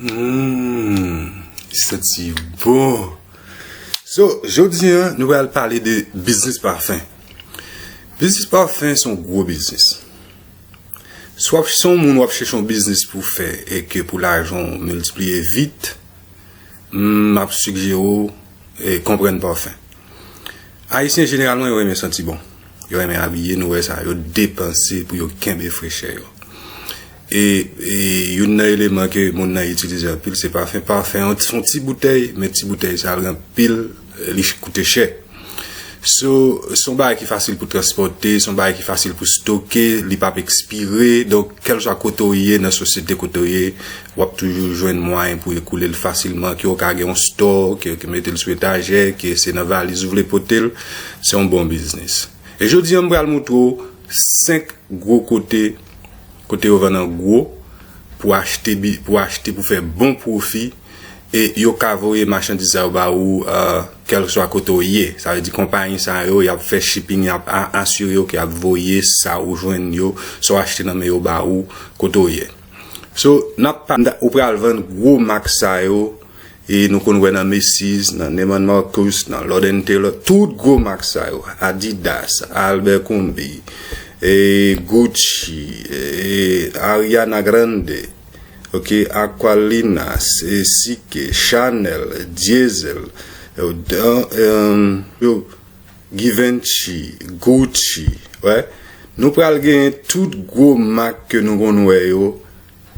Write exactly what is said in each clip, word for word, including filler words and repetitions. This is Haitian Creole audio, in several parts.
Hmm, santi bon. So, jodi a, nou pral pale de biznis pafen. Biznis pafen se yon gwo biznis. Si w ap, se yon moun w ap chèche yon biznis pou fè e ke pou lajan w miltipliye vit, m ap sigjere w e konprann pafen. Ayisyen jeneralman yo renmen santi bon. Yo renmen abiye, nou wè sa, yo depanse pou yo kenbe frechè yo. E, e youn nan eleman ke moun nan itilize anpil se pafen. Pafen, yon, yon ti boutèy, men ti boutèy sa l gen anpil, li ch- koute chè. So, se yon bagay ki fasil pou transpòte, se yon bagay ki fasil pou stoke, li p ap ekspire. Donk, kèlswa kote w ye, nan sosyete kote w ye, w ap toujou jwenn mwayen pou ekoule l fasilman, ke w ka gen yon store, ke, ke mete l sou etajè, ke se nan valiz ou vle pote l, se yon bon biznis. E jodi a, m pral montre w senk gwo kote, kote yo vann an gwo, pou achte, bi- pou achte, pou fè bon pwofi, e yo ka voye machandiz sa yo ba ou, uh, kèlswa kote w ye. Sa vle di konpayi sa yo, y ap fè shipping, y ap a- asire yo ke y ap voye sa ou jwenn yo, sa w achte nan men yo ba ou, kote w ye. So, n ap pa- ou pral vann gwo mak sa yo, e nou konn wè nan Macy's, nan Neiman Marcus, nan Lord and Taylor, tout gwo mak sa yo, Adidas, Abercrombie, e Gucci, e Ariana Grande, ok, Aqualinas, e C K, Chanel, Diesel, e, dan- em, yo, Givenchy, Gucci, wè. Nou pral gen tout gwo mak ke nou konn wè yo,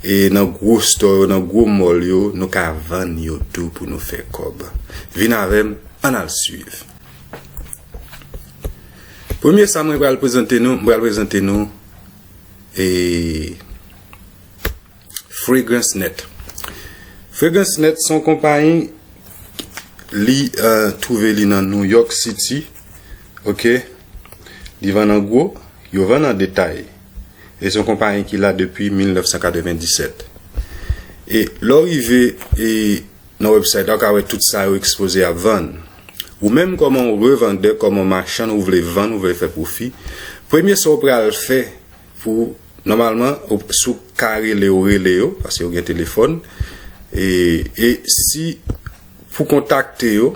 e nan gwo store yo, nan gwo mall yo, nou ka vann yo tou pou nou fè kòb. Vin avè m, ann al swiv. Premye sa mwen pral prezante nou, mwen pral prezante nou, e, Fragrance Net. Fragrance Net se yon konpayi, li, uh, twouve li nan New York City, ok? Li vann an gwo, yo vann an detay. E se yon konpayi ki la depi mil nèf san katrevenndisèt. E lè w rive e nan website la, ou ka wè tout sa yo ekspoze ap vann. Ou menm kòman yon revandè, kòman yon machann, ou vle vann, ou vle fè pwofi, premye sa w pral fè pou, nòmalman, ou- si w ka rele yo, rele yo, paske yo gen telefòn. E, e si pou kontakte yo,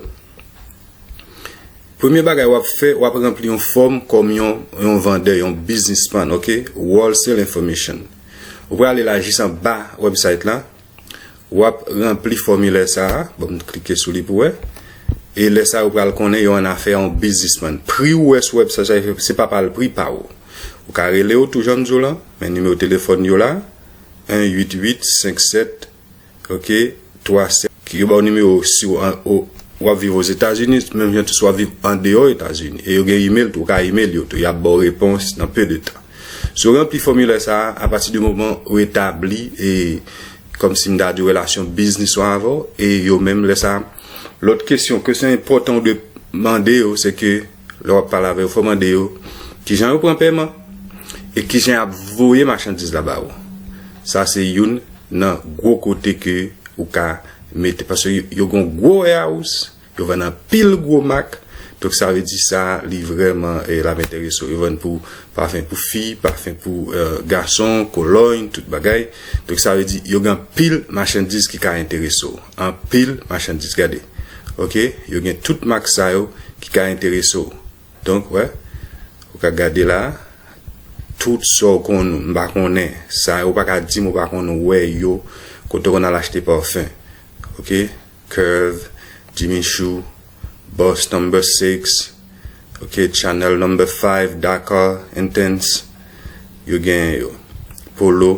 premye bagay w ap fè, w ap ranpli yon fòm kòm yon, yon vandè, yon businessman, ok? Wholesale information. Ou prale la jis anba website la, w ap ranpli fòmilè sa a, bon, m klike sou li pou wè. E lè sa a, ou pral konnen yo annafè yon businessman. Pri ou wè sou website sa, se pa pral pri pa ou. Ou ka rele yo tou jan m di w lan, men nimewo telefòn yo la, en uit uit senk sèt, ok, twa sèt. Yo ba w nimewo si w an- o- w ap viv Ozetazini, menm jan tou si w ap viv andeyò Etazini. E yo gen email tou, ou ka email yo tou, y ap ba w repons nan pe de tan. Si w ranpli fòmilè sa a, apati de moman ou etabli e kòmsi m ta di w relasyon biznis ou avè w, e yo menm lè sa a, lòt kesyon ke se enpòtan ou dwe mande yo, se ke lè w ap pale avè yo, fò w mande yo kijan yo pran pèman e kijan y ap voye machandiz la ba ou. Sa se youn nan gwo kote ke ou ka mete, paske yo, yo gen yon gwo warehouse, yo vann anpil gwo mak, donk sa vle di sa, li vrèman, eh, l ap enterese w. Yo vann pou pafen pou fi, pafen pou, eh, gason, kolòny, tout bagay. Donk sa vle di, yo gen anpil machandiz ki ka enterese w. Anpil machandiz, gade. Ok? Yo gen tout mak sa yo ki ka enterese w. Donk, wè, ou ka gade la, tout sa w konn, m pa konnen, sa yo pa ka di m ou pa konn wè yo, kote w konn al achte pafen. Ok? Curve, Jimmy Choo, Boss Number Six, ok, Chanel Number Five, Dakar, Intense, yo genyen yo. Polo,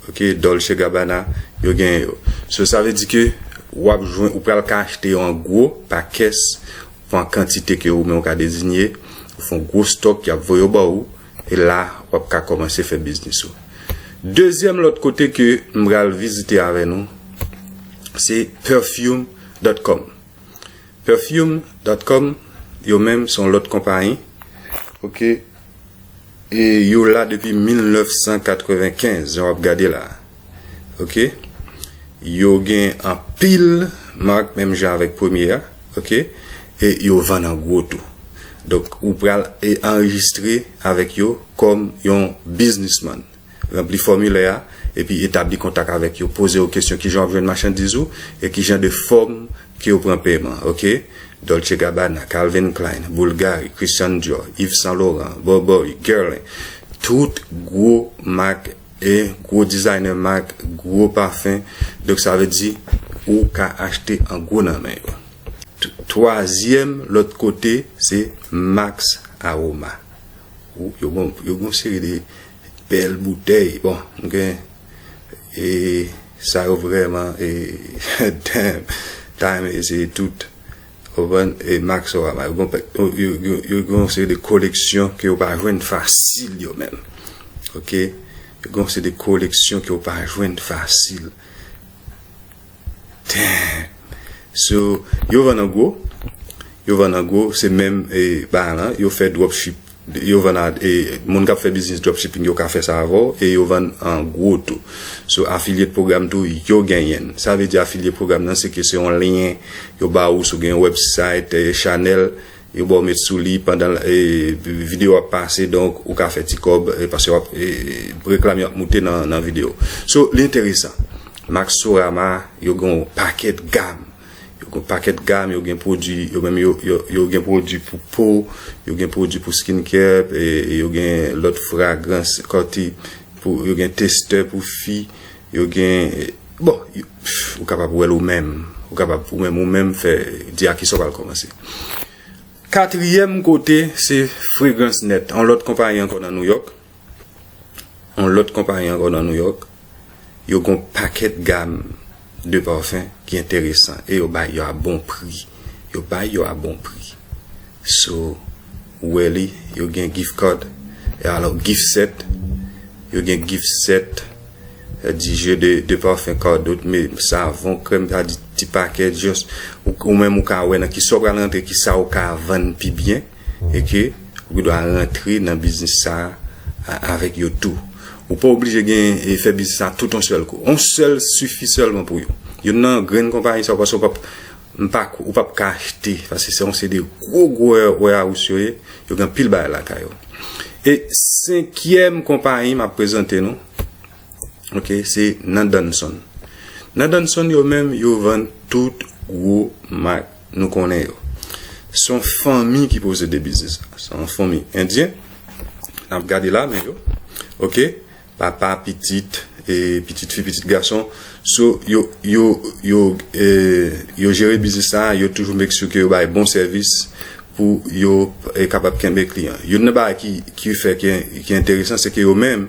ok, Dolce Gabbana, yo genyen yo. So, sa vle di ke w ap jwenn, ou pral ka achte yo an gwo, pa kès, pou an kantite ke ou menm ou ka dezinye, ou fè yon gwo stòk, y ap voye yo ba ou, e la, w ap ka kòmanse fè biznis ou. Dezyèm lòt kote ke m pral vizite avè nou, se perfume dot com. Perfume dot com, yo menm, se yon lòt konpayi. Ok? E yo la depi mil nèf san katrevenkenz, jan w ap gade la. Ok? Yo gen anpil mak, menm jan avèk premye a. Ok? E yo vann an gwo tou. Donk, ou pral e anrejistre avèk yo kòm yon biznisman. Ranpli fòmilè a, epi etabli kontak avèk yo. Poze yo kesyon kijan w ap jwenn machandiz ou e kijan de fòm ke yo pran peman, oke? Dolce Gabbana, Calvin Klein, Bulgari, Christian Dior, Yves Saint Laurent, Burberry, Guerlain, tout gwo mak e gwo designer mak, gwo pafen. Donk sa vle di ou ka achte an gwo nan men yo. Twazyèm lòt kote se Max Aroma. Ou- Yo gon yo gon seri de bèl boutèy. Bon, m gen e sa yo vrèman e damn, time e se tout. Ou konprann? E Max Aroma, yo gon pa- yo- yo- yo- yo gon seri de koleksyon ke yo pa jwenn fasil yo menm. Oke? Yo gon seri de koleksyon ke yo pa jwenn fasil. Damn. So, yo vann an gwo. Yo vann an gwo, se menm e, bagay lan, yo fè dropship. Yo vann a e, moun k ap fè biznis dropshipping, yo ka fè sa avè w e yo vann an gwo tou. So, afilye pwogram tou, yo genyen l. Sa vle di afilye pwogram nan, se ke se yon lyen yo ba ou, si w gen yon website, e, chanèl, yo ba w met sou li pandan e, videyo ap pase, donk ou ka fè ti kòb e, paske w ap e, reklam yo ap moute nan, nan videyo. So, li enteresan. Maxorama, yo gen yon pakèt gam. Yo gen yon pakèt gam, yo gen pwodui, yo menm yo, yo, yo gen pwodui pou po, yo gen pwodui pou skincare, e, e yo gen lòt fragrans, kòti, pou, yo gen testè pou fi, yo gen, bon, yo- pff, ou kapab wè l ou menm. Ou kapab ou menm, ou menm fè, di a kisa w pral kòmanse. Katriyèm kote, se Fragrance Net, yon lòt konpayi ankò nan New York. Yon lòt konpayi ankò nan New York. Yo gen yon pakèt gam de pafen ki enteresan e yo bay yo a bon pri. Yo bay yo a bon pri. So, ou wè li, yo gen gift card, e alò gift set, yo gen gift set, sa di jeu de, de parfum, kado, men savon, krèm, sa di ti pakèt, just, ou, ou menm ou ka wè nan kisa w pral rantre, kisa w ka vann pi byen, e ke ou dwe rantre nan biznis sa a, a- avèk yo tou. Ou pa oblije gen e fè biznis sa tout yon sèl kou. Yon sèl sifi sèlman pou yo. Youn nan grenn konpayi sa, paske w p ap, m pa, ou p ap ka achte, paske se yon se de gwo gwo warehouse yo ye, yo gen anpil bagay lakay yo. E senkyèm konpayi m ap prezante nou, oke, se Nandanson. Nandanson yo menm, yo vann tout gwo mak nou konnen yo. Se yon fanmi ki posede biznis la. Se yon fanmi endyen. N ap gade la, men yo. Oke? Papa, pitit, e pitit fi, pitit gason. So, yo, yo, yo, e, yo jere biznis la, yo toujou make sure ke yo bay bon sèvis pou yo e, kapab kenbe kliyan. Youn nan bagay ki, ki fè ki, ki enteresan, se ke yo menm,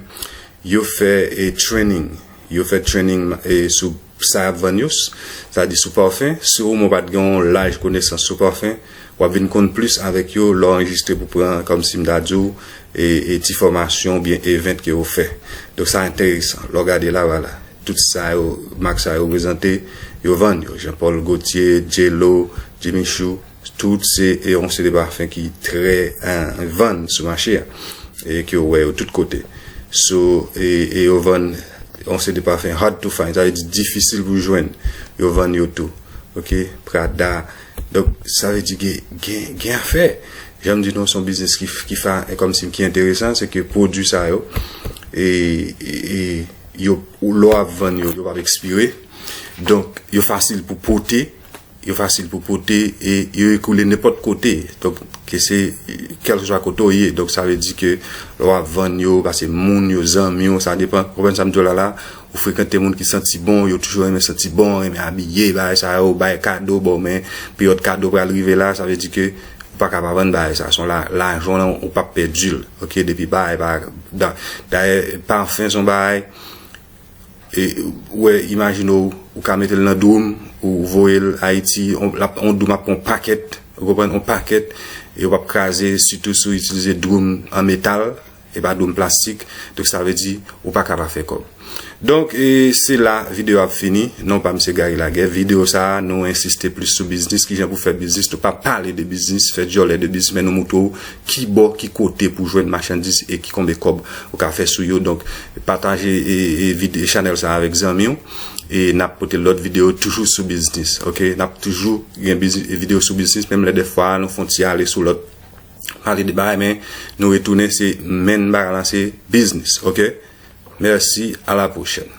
yo fè e, training. Yo fè training e, sou sa y ap vann yo, s- sa di sou pafen. Si ou menm ou pa t gen yon laj konesans sou pafen, w ap vin konn plis avèk yo lè w anrejistre pou pran, kòmsi m ta di w, e, e ti fòmasyon oubyen event ke yo fè. Donk sa enteresan. Lè w gade la, vwala. Tout sa yo, mak sa yo prezante, yo vann yo. Jean Paul Gaultier, J Lo, Jimmy Choo, tout se e, yon seri de pafen ki trè e, vann sou mache a. E ke w wè yo tout kote. So, e, e yo vann yon seri de pafen hard to find, sa vle di difisil pou jwenn. Yo vann yo tou. Oke? Prada. Donk, sa vle di gen, gen, gen afè. Jan m di nou, se yon biznis ki, ki fa, e kòmsi ki enteresan, se ke pwodui sa yo, e, e, e yo, lè w ap vann yo, yo p ap ekspire. Donk, yo fasil pou pote, yo fasil pou pote, e yo ekoule nenpòt kote. Donk, ke se, kèlkeswa kote w ye. Donk, sa vle di ke lè w ap vann yo, paske moun yo, zanmi w, sa depan, konprann sa m di w la la, ou frekante moun ki santi bon, yo toujou renmen santi bon, renmen abiye, bagay sa yo, bay kado, bon, men peryòd kado pral rive la, sa vle di ke ou pa ka pa vann bagay sa, se yon la, lajan w lan, ou p ap pèdi l, oke, depi bagay pa, da- dayè, pafen se yon bagay, e, ou wè, imajine w, ou ka mete l nan dwoum, ou voye l Ayiti, on, l ap- on dwoum ap pran yon pakèt, ou konprann, yon pakèt, e yo p ap kraze, sitou si w itilize dwoum an metal, e pa dwoum plastik, donk sa vle di, ou pa ka pa fè kòb. Donk, e, se la videyo ap fini. Non pa m se Gary Laguerre. Videyo sa a, nou ensiste plis sou biznis, kijan pou fè biznis. Nou pa pale de biznis, fè djòlè de biznis, men nou moutre w ki bò, ki kote pou jwenn machandiz e ki konbe kòb ou ka fè sou yo. Donk, pataje e, e, vide- chanèl sa a avèk zanmi w. E n ap pote lòt videyo toujou sou biznis, oke? N ap toujou gen biznis, videyo sou biznis, menm lè dèfwa nou fè yon ti ale sou lòt, pale de bagay, men nou retounen, se menm bagay lan, se biznis, oke? Mèsi, a la pwochèn.